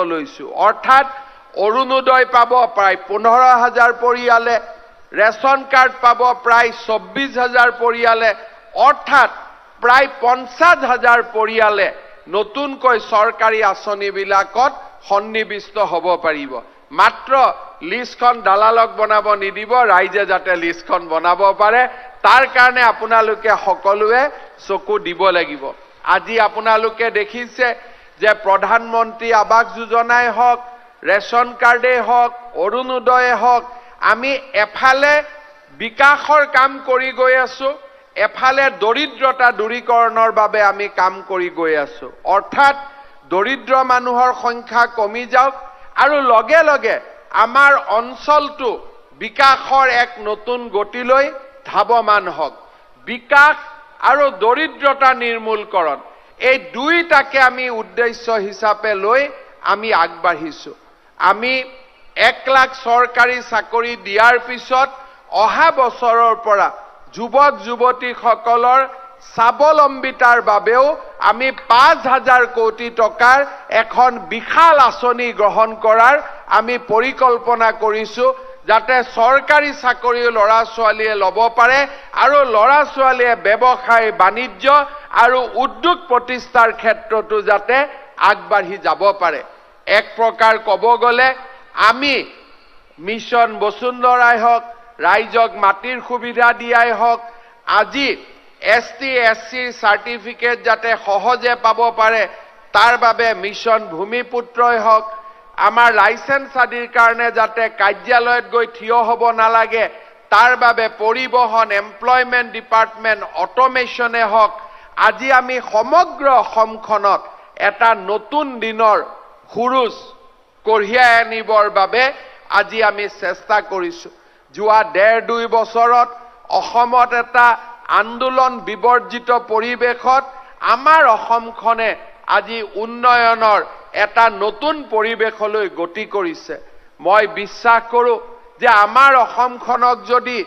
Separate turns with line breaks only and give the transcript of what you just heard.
লৈছো। অৰ্থাৎ অৰুণোদয় পাব প্ৰায় 15 হাজাৰ পৰিয়ালে, ৰেচন কাৰ্ড পাব প্ৰায় 24 হাজাৰ পৰিয়ালে। অৰ্থাৎ প্ৰায় 50 হাজাৰ পৰিয়ালে নতুনকৈ চৰকাৰী আঁচনিবিলাকত সন্নিৱিষ্ট হ'ব পাৰিব। মাত্ৰ লিষ্টখন দালালক বনাব নিদিব। ৰাইজে যাতে লিষ্টখন বনাব পাৰে, তাৰ কাৰণে আপোনালোকে সকলোৱে চকু দিব লাগিব। আজি আপোনালোকে দেখিছে যে প্ৰধানমন্ত্ৰী আৱাস যোজনাই হওক, ৰেচন কাৰ্ডেই হওক, অৰুণোদয়ে হওক, আমি এফালে বিকাশৰ কাম কৰি গৈ আছো, এফালে দৰিদ্ৰতা দূৰীকৰণৰ বাবে আমি কাম কৰি গৈ আছো। অৰ্থাৎ দৰিদ্ৰ মানুহৰ সংখ্যা কমি যাওক আৰু লগে লগে আমাৰ অঞ্চলটো বিকাশৰ এক নতুন গতিলৈ ধাৱমান হওক। বিকাশ আৰু দৰিদ্ৰতা নিৰ্মূলকৰণ, এই দুইটাকে আমি উদ্দেশ্য হিচাপে লৈ আমি আগবাঢ়িছো। আমি 1 লাখ চৰকাৰী চাকৰি দিয়াৰ পিছত অহা বছৰৰ পৰা যুৱক যুৱতীসকলৰ স্বাৱলম্বিতাৰ বাবেও আমি 5 হাজাৰ কোটি টকাৰ এখন বিশাল আঁচনি গ্ৰহণ কৰাৰ আমি পৰিকল্পনা কৰিছো, যাতে চৰকাৰী চাকৰিও ল'ৰা ছোৱালীয়ে ল'ব পাৰে আৰু ল'ৰা ছোৱালীয়ে ব্যৱসায়, বাণিজ্য আৰু উদ্যোগ প্ৰতিষ্ঠাৰ ক্ষেত্ৰতো যাতে আগবাঢ়ি যাব পাৰে। এক প্ৰকাৰ ক'ব গ'লে আমি মিছন বসুন্ধৰাই হওক, ৰাইজক মাটিৰ সুবিধা দিয়াই হওক, আজি এছ টি, এছ চিৰ চাৰ্টিফিকেট যাতে সহজে পাব পাৰে তাৰ বাবে মিছন ভূমিপুত্ৰই হওক, আমাৰ লাইচেন্স আদিৰ কাৰণে যাতে কাৰ্যালয়ত গৈ থিয় হ'ব নালাগে তাৰ বাবে পৰিবহণ, এমপ্লয়মেণ্ট ডিপাৰ্টমেণ্ট অট'মেশ্যনে হওক, আজি আমি সমগ্ৰ অসমখনত এটা নতুন দিনৰ সুৰুজ কঢ়িয়াই আনিবৰ বাবে আজি আমি চেষ্টা কৰিছো। যোৱা ডেৰ দুই বছৰত অসমত এটা আন্দোলন বিবৰ্জিত পৰিৱেশত আমাৰ অসমখনে আজি উন্নয়নৰ এটা নতুন পৰিৱেশলৈ গতি কৰিছে। মই বিশ্বাস কৰোঁ যে আমাৰ অসমখনক যদি